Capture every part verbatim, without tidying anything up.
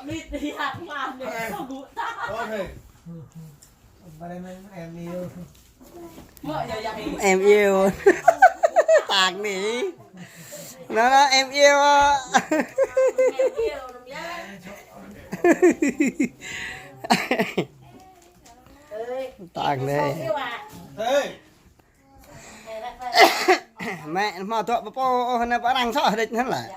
Lít đi hạt mà để có gũ ta. Ơ, thế. Em yêu. Em yêu. Tang đi. Nó nói em yêu á. Tang đi. Mẹ mà tụi bà pô, ô, nó bà đang sọ địch hết lại.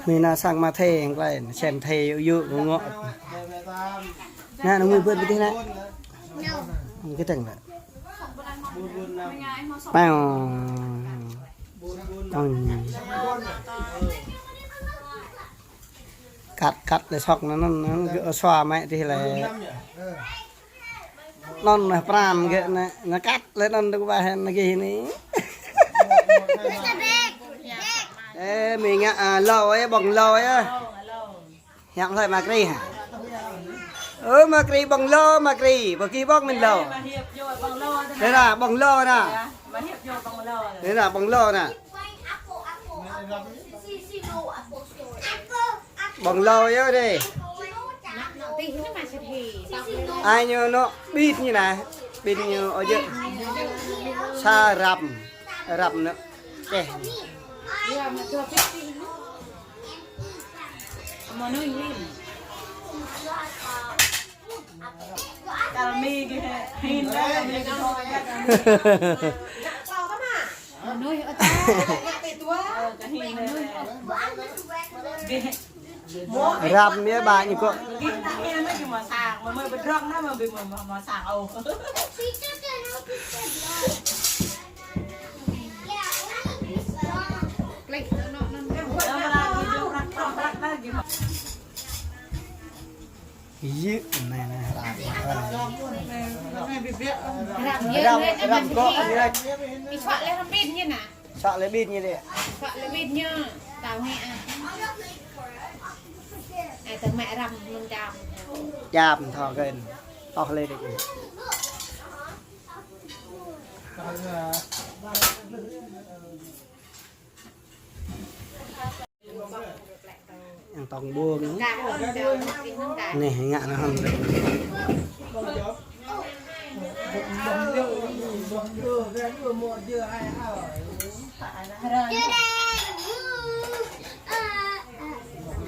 Mì na sang ma thê, hăng klai sen thê yŭ yŭ ngŏ. Na, nung mui bơ̆t bơtih na. Hăng kơtang na. Pao. Ong. Kăt, kăt lĕ sŏk na, năn, năn, gơ̆ sua mă tih lĕ. Năn na pran gơ̆ na, na kăt lĕ năn dơ̆ng wah na gih ni. Ơ, mĭ ngă, a, lâo ơi, ƀơ̆ng lâo ơi. Hiăp hlơi Makri hă? Ơ, Makri ƀơ̆ng lâo, Makri. Ƀơ̆ng kih ƀơ̆ng mĭn lâo. Anai na, ƀơ̆ng lâo na. Anai na, ƀơ̆ng lâo na. Ƀơ̆ng lâo yơh đê. Ai ñu nŏ ƀit ñu na. Ƀit ñu ôh jơ̆. Sa răm. Răm nŏ. Čeh. Răm yơh ƀă ñu kŏ. Yơh, anai, anai, răm. Răm, răm, răm kŏ, răm. Ih, suă lĕ răm ƀit ñu na. Suă lĕ ƀit ñu đê. Suă lĕ ƀit ñu. Tao hĕ ah. Ai tơ mă răm mơ̆ng čăm. Čăm thâo kơ̆n. Toh lĕ đê. Yang tong buông. Neh, ngă anŭn hăm.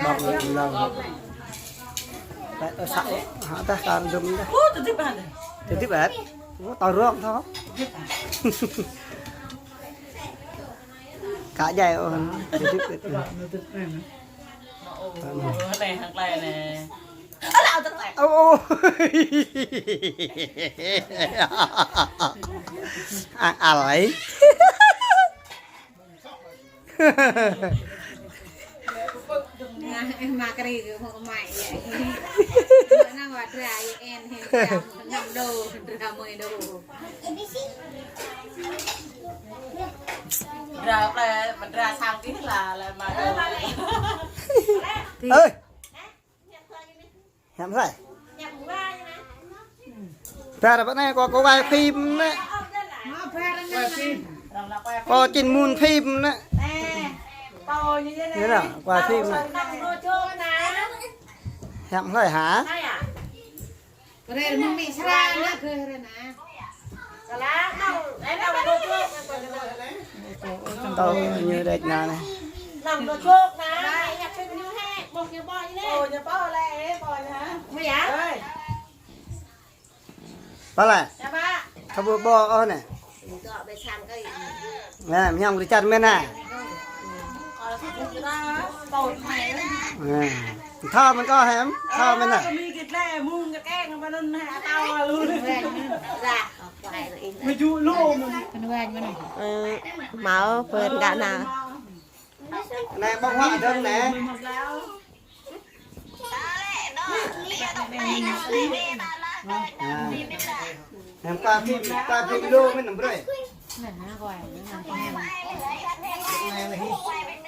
Bông lông. Tại tôi sạo, hả, ta tan dùm ta. Ơ, tơdip hă? Tơdip hă? Ơ, tao rong thôi. Cả dây ôn. Ơ, anai hăng klai anai. Ô, ô. Ang alai. Nah, ơ, Makri kơ mă mă yơh. Mă năng wa dra yơh en hen dra mă năm đô, dra mười đô. Dra plei, dra sang kih la, la mă đô. Ơi. Hiăp hlơi? Bar ƀă anai kâo, kâo quay phim anai. Kâo čin mŭn phim anai. Anai nă, quay phim anai. Hiăp hlơi hă? Tơ ñu đĕč anai. Pala. Kơ ƀu ƀô̆ ôh anai. Anai, mơñum kơ čar mĕn anai. Anai. Thâo mơ̆n kâo hĕm? Thâo mơ̆n anai. Ơ, máu phơn gạo nào. Anai ƀơ̆ng huă dơ̆ng anai. À. Anai kâo phim, kâo phim lu mơ̆n anăm brơi. Anai, anai.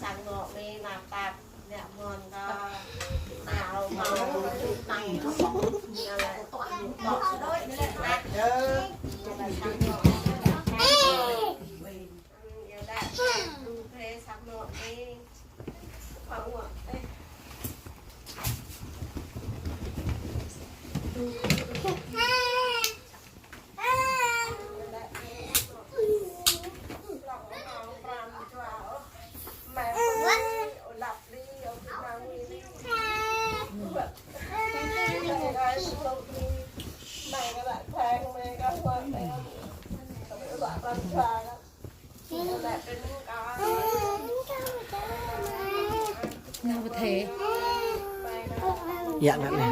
Sang ngŏ mê mă pap, mă mơ̆n kơ, mă mơ̆n kơ, mă mơ̆n kơ, Yă, ngă anai.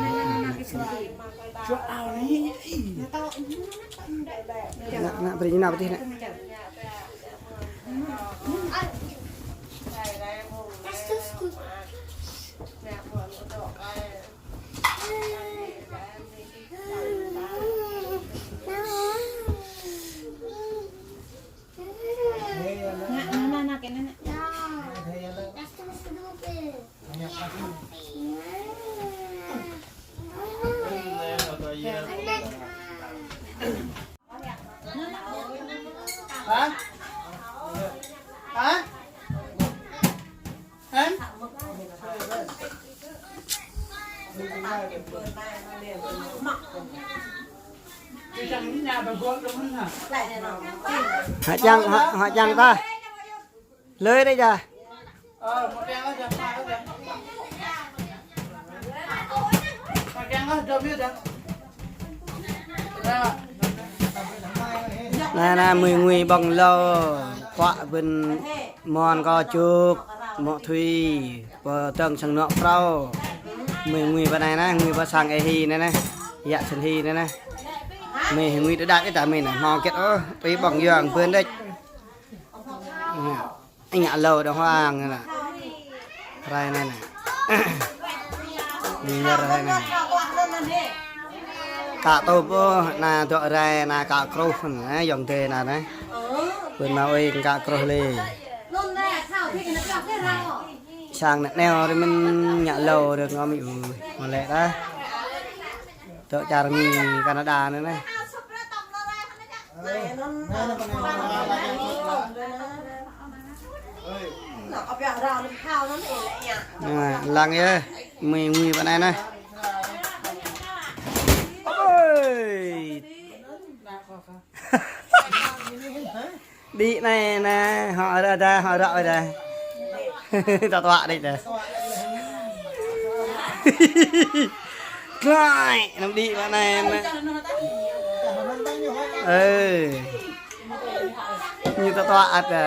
Ngă, ngă, brơi ñu nao pơ adih anai. Ngă, ngă, ngă, ngă, kơ anai, ngă. Hả? Hả? Hả? Hă čang, hă, hă čang ta. Lơi đơi ja. Anai, anai, mơi ngui ƀơ̆ng lâo, pă ƀing mơ̆n kơ čuk, mŏ thui, pơ tơ̆ng sang anŏ phrâo. Mơi ngui pơ anai anai, ngui pơ sang ê hi anai anai. Yă sĭn hi anai anai. Mơi ngui đơđa đih ta mơi anai, hmâo hơget ôh, tui ƀơ̆ng yua ƀing đĕč. Anai. Ih ngă lâo dong huang anai. Rai anai anai. Ih ngă rai anai. Ka tơ̆p ôh, anai dŏ rai anai ka kruh anai, ayŏng adơi anai anai. Ƀing mơi ơi ka kruh lĕ. Sang anai neo rơmĭn ngă lâo dong ngŏ mơi ơi. Mă lĕ ta. Dŏ čar Mi Canada anai anai. Anai, lăng yơh, mơi ngui pơ anai anai. Ơi. Đĭ anai anai, hŏ ră đa, hŏ ră đa. Ta tuă đĭ đa. Klai, anăm đĭ pơ anai anai. Ơ. Ñu ta tuă ăt đa.